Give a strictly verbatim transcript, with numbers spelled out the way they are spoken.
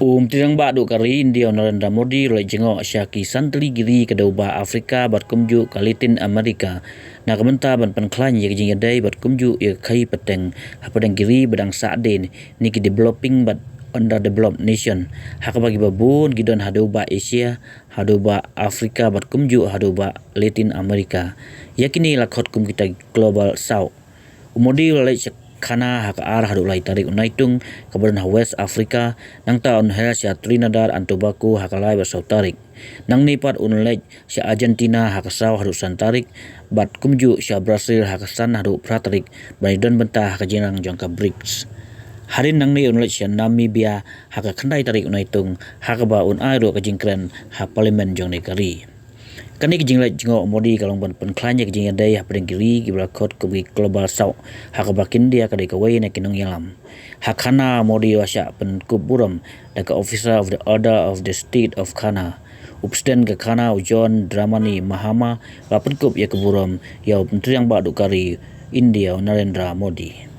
U Myntri Rangbah duh ka ri India u Narendra Modi u la leit jngoh sha ki san tylli ki ri ka dewbah Africa bad kumjuh ka Latin America na ka bynta ban pynkhlaiñ ïa ka jingïadei bad kumjuh ïa ka khaïi pateng hapdeng ki ri ba dang sahdien, ne ki developing bad underdeveloped nation, ha kaba kiba bun ki don ha dewbah Asia, ha dewbah Africa bad kumjuh ha dewbah Latin America. Ïa kine la khot kum kita ki Global South. U Modi u la leit sha Ghana ha ka ar haduh lai tarik u Naitung, kaba don ha West Africa, nangta un heh sha Trinidad and Tobago ha ka lai bad saw tarik. Nangne pat un leit sha Argentina ha ka saw haduh san tarik, bad kumjuh sha Brazil ha ka san haduh phra tarik, ban ïadon bynta ha ka jingrang jong ka BRICS. Hadien nangne un leit sha Namibia ha ka khyndai tarik u Naitung, ha kaba un ai ruh ka jingkren ha Parliament jong kane ka ri. Kane ka jingleit jngoh u Modi ka long ban pynkhlaiñ ïa ka jingïadei hapdeng ki ri kiba la khot kum ki Global South, ha kaba ka India ka dei kawei na ki nongïalam. Ha Ghana u Modi u la shah pynkup burom da ka Officer of the Order of the State of Ghana. U President ka Ghana u John Dramani Mahama u la pynkup ïa ka burom ïa u Myntri Rangbah duh ka ri India u Narendra Modi.